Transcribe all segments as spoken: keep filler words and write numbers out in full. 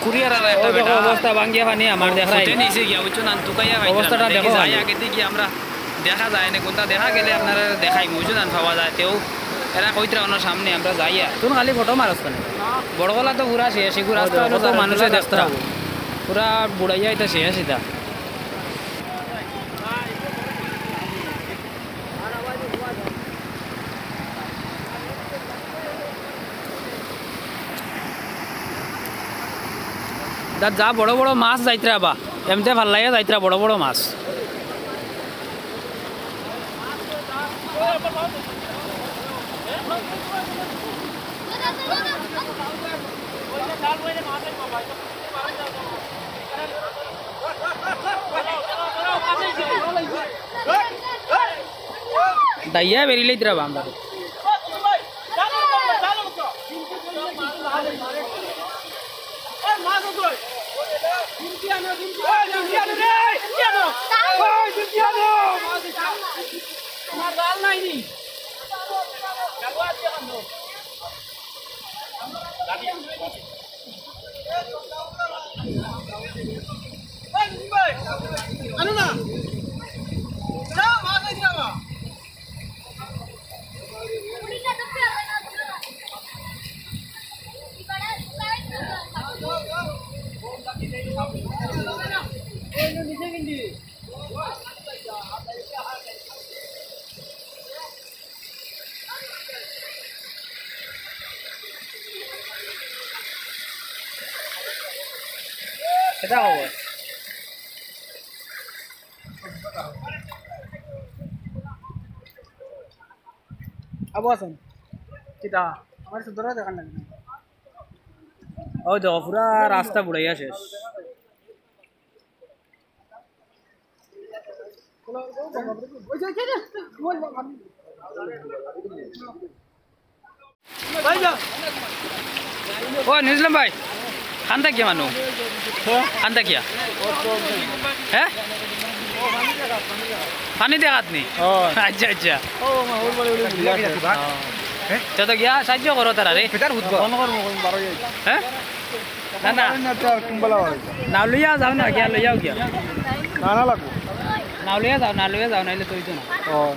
কুরিয়ার আর একটা অবস্থা ভাঙ্গিয়া পানি আমার দেখরায়। নিচে গিয়া, বুঝছো না, তুকাইয়া পাইতাম অবস্থাটা না। দেখো যাই আগে দেখি আমরা দেখা যায় না, কোনটা দেখা গেলে আপনারা দেখাই, বুঝছো না, পাওয়া যায়। তেও এরা কইতরা ওনার সামনে আমরা যাইয়া। তুই খালি ফটো মারস কেনে? বড় গলা তো পুরা শেষ, এগু রাস্তা অইলো তো মানুষে দেখতরা। পুরা বুড়াইয়া এটা শেষ এটা। যা, যা বড় বড় মাছ যাইতরা বা, এমতে ফাল্লাইয়া যাইতরা বড় বড় মাছ। ডাইয়া বেরিলেই দিরা বাম বাড়ি। সেটা খবর। আবু হাসান, কিতা? আমার সুন্দর দেখার লাগে না। ও দেখো, পুরা রাস্তা বুড়াইয়া শেষ। ও নিউজিল্যান্ড ভাই, খান থাকিয়া মানু? খান থাকিয়া? হ্যাঁ? পানি দেখাত নি? আচ্ছা, আচ্ছা। তে তো গিয়া সাহায্য করো তারা রে। ফোন করবো, ফোন বারো যাই। হ্যাঁ? না, না। না, না, তো আর কুম্বালা বাড়ি। না, লইয়া যাও না, গিয়া লইয়াও গিয়া। না, না লাগবো। না, লইয়া যাও, না, লইয়া যাও, নাইলে তো অইতো না। ও।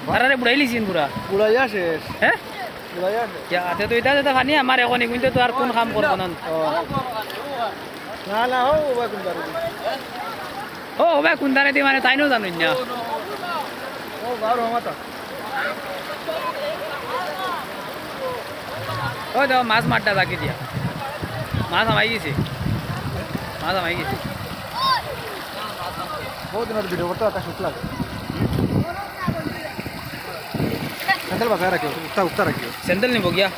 তারা রে বুড়াইলিছেন পুরা। বুড়াইয়া শেষ। হ্যাঁ? বুড়াইয়া শেষ। গিয়া, আতে তো ইটা যেটা পানি আমার এখন, কিন্তু তো আর কোন কাম করবো না। ও। না, না, হো, ও ভাই, কোন বাড়ি? ও, ও ভাই, কোন ধারে দি মানে তাইনও জানইন না। ও, বারো মাথা। ওই দেখো, মাছ মারটা বাকি দিয়া। মাছ হামাই গেছে। মাছ হামাই গেছে। বহুত দিনের ভিডিও করতে একটা সুখ লাগে। স্যান্ডেল বাজায় রাখিও, উক্তা, উক্তা রাখিও। স্যান্ডেল নিব গিয়া।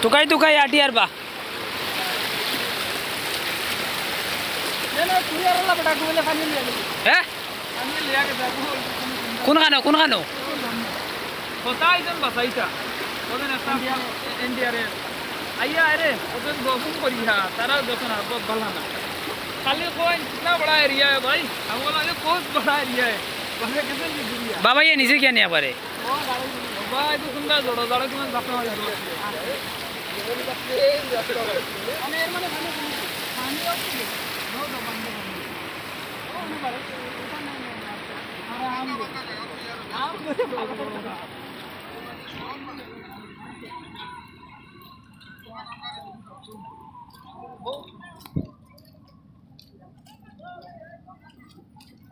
তুকাই তুকাই আটি আর বা। হ্যাঁ? কোন খানো, কোন খানো? কোথায় একজন বাসাইতা? ওদের একটা এনডিআরএফ। আইয়া, আরে, ওদের দর্শন করি, হ্যাঁ, তারা দর্শন আর বহুত ভালো না। খালি কই, "কিতনা বড়া এরিয়া হ্যায় ভাই?" আমি বললাম, "ये बहुत बड़ा एरिया है।" বলে, "कैसे ये दुनिया?" বাবা, ইয়ে নিচে কিয়া নিয়া পারে? বাবা, এত সুন্দর জড়ো, জড়ো কিমান বাপরে বাবা জড়ো।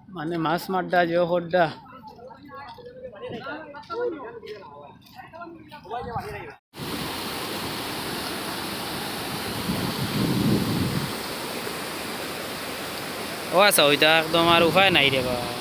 মানে মাছ মারডা যে হড্ডা। ও আচ্ছা, ওইটা একদম আর উপায় নাই রে বাবা।